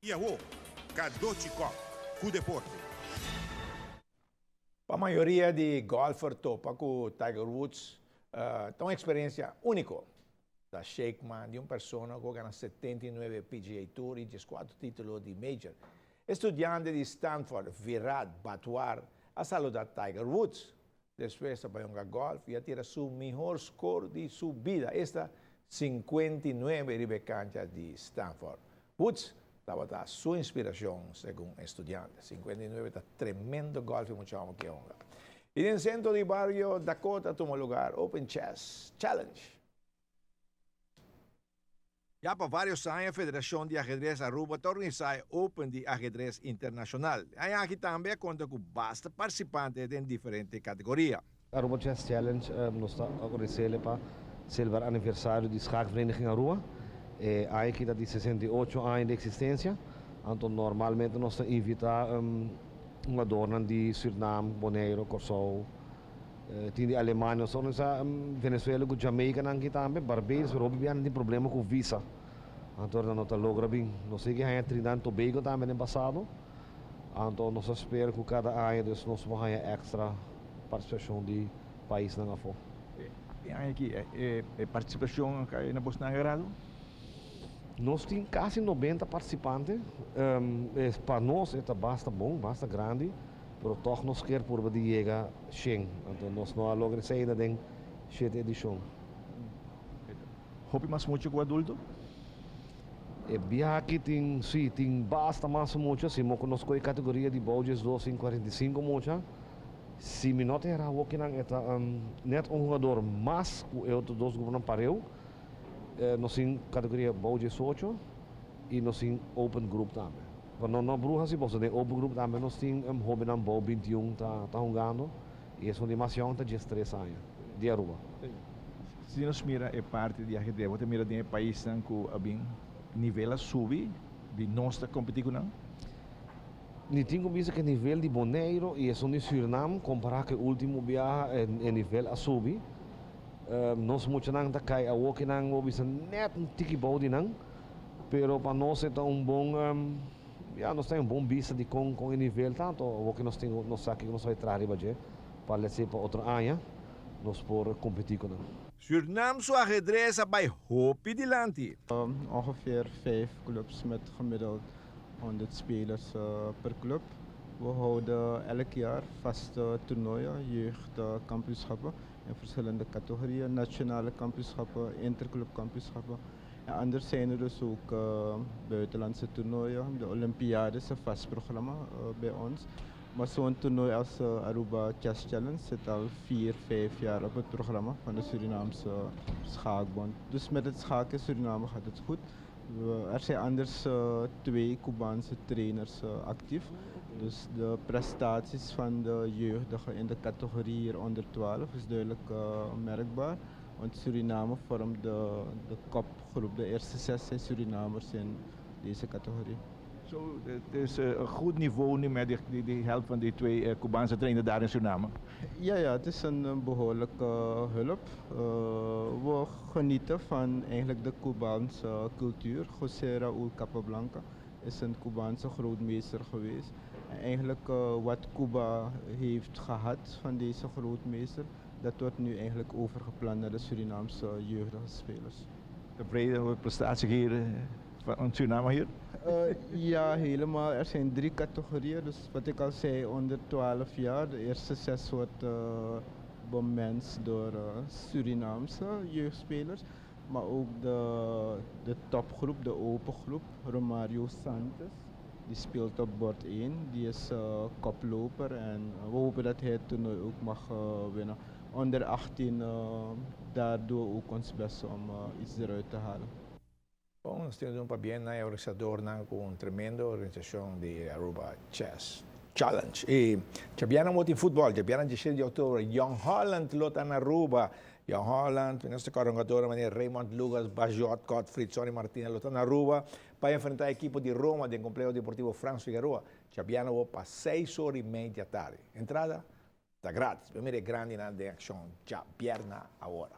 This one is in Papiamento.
Y awo, Cadochi Kock cu deporte. Pa mayoria di golfer, topa cu Tiger Woods ta un experiencia unico. Ta shake man di un persona cu a gana 79 PGA Tour y 14 titulo di Major. Studiante di Stanford, Virat Batwar, a saluda Tiger Woods. Despues a bay hunga golf y a tira su mihor score di su bida, esta 59 riba cancha di Stanford. Woods tabata su inspiracion, segun studiante. 59 ta tremendo golf y mucho cu hunga. Y den centro di bario Dakota a tuma luga Open Chess Challenge. Ya pa varios aña, Federacion di Ahedrez Aruba ta organisa Open di Ahedrez Internacional. Aki tambe a conta cu basta participante den diferente categoria. Aruba Chess Challenge nos ta organisando pa celebra aniversario di Schaakvereniging Aruba. Aki ta di 68 aña di existencia. Anto normalmente nos ta invita hungador di Suriname, Bonaire, Corsou, tin di Alemania, nos organisa Venezuela cu Jamaica aki tambe, Barbados, pero hopi tin problema cu visa. Anto no ta logra bin. Nos a yega Trinidad y Tobago tambe den pasado. Anto nos ta spera cu cada aña dus nos ta haya extra participacion di paisnan afo. Y aki, e participacion a cay na boso agrado? Nos tin casi 90 participante. Pa nos ta basta bon, basta grandi, pero toch nos kier por di yega 100. Anto nos no a logra ainda den 7 edicion. Hopi mas mucha cu adulto? E biaha aki tin, si, tin basta mas mucha, si nos cu categoria di bou 2 y 45 mucha. Si mi no ta era nan ta net un hungador mas cu e otro dos grupo pareu. Nos tin categoria bou 18 y nos tin open group tambe. Pa no no bruha si boso den open group tambe nos tin hobennan bou 21 ta hungando y esun di mas yong ta 13 aña di Aruba. Si nos mira e parti di ahedrez, bo ta mira den pais cu nivel a subi, di nos ta competi cu nan? Mi tin cu bisa cu nivel di Bonaire y esun di Suriname, compara cu ultimo biaha, e nivel a subi. Nos muchanan ta cay awo nan bo bisa net un tiki bou di nan, pero pa nos ta un bon ja, nos tin un bon bista di con e nivel tanto awo cu nos tin nos sa cu nos ta bay traha riba pa pa otro aña nos por competi cu nan. Suriname su ahedrez a bay hopi dilanti. Ongeveer vijf clubs met gemiddeld 100 spelers per club. We houden elk jaar vaste toernooien, jeugdkampioenschappen in verschillende categorieën, nationale kampioenschappen, interclubkampioenschappen. En anders zijn er dus ook buitenlandse toernooien. De Olympiade is een vast programma bij ons. Maar zo'n toernooi als Aruba Chess Challenge zit al 4, 5 jaar op het programma van de Surinaamse Schaakbond. Dus met het schaken in Suriname gaat het goed. Er zijn anders twee Cubaanse trainers actief. Dus de prestaties van de jeugdigen in de categorie hier onder 12 is duidelijk merkbaar. Want Suriname vormt de kopgroep. De eerste zes zijn Surinamers in deze categorie. Zo, het is een goed niveau nu met die help van die twee Cubaanse trainers daar in Suriname. Ja, het is een behoorlijke hulp. We genieten van eigenlijk de Cubaanse cultuur. José Raúl Capablanca is een Cubaanse grootmeester geweest. En eigenlijk wat Cuba heeft gehad van deze grootmeester, dat wordt nu eigenlijk overgeplant naar de Surinaamse jeugdige spelers. Tevreden over de prestatie hier van Suriname hier? Ja, helemaal. Er zijn drie categorieën. Dus wat ik al zei, onder 12 jaar. De eerste zes wordt bemenst door Surinaamse jeugdspelers. Maar ook de topgroep, de open groep, Romario Santos. Die speelt op bord 1. Die is koploper en we hopen dat hij het toernooi ook mag winnen. Onder 18, daar doen we ook ons best om iets eruit te halen. Bon, nos tin un pabien na organisador cu un tremendo organisacion di Aruba Chess Challenge. Y diabierna tin futbol, diabierna 17 di october, Jong Holland lo ta na Aruba. Jong Holland, nos hungador Raymond Lucas, Bajot, Gottfried, Sonny Martinez lo ta na Aruba pa enfrenta e ekipo di Roma di Compleho Deportivo Frans Figueroa. Diabierna pa 6'30 di atardi. Entrada ta gratis. Mira grandi na accion diabierna awor.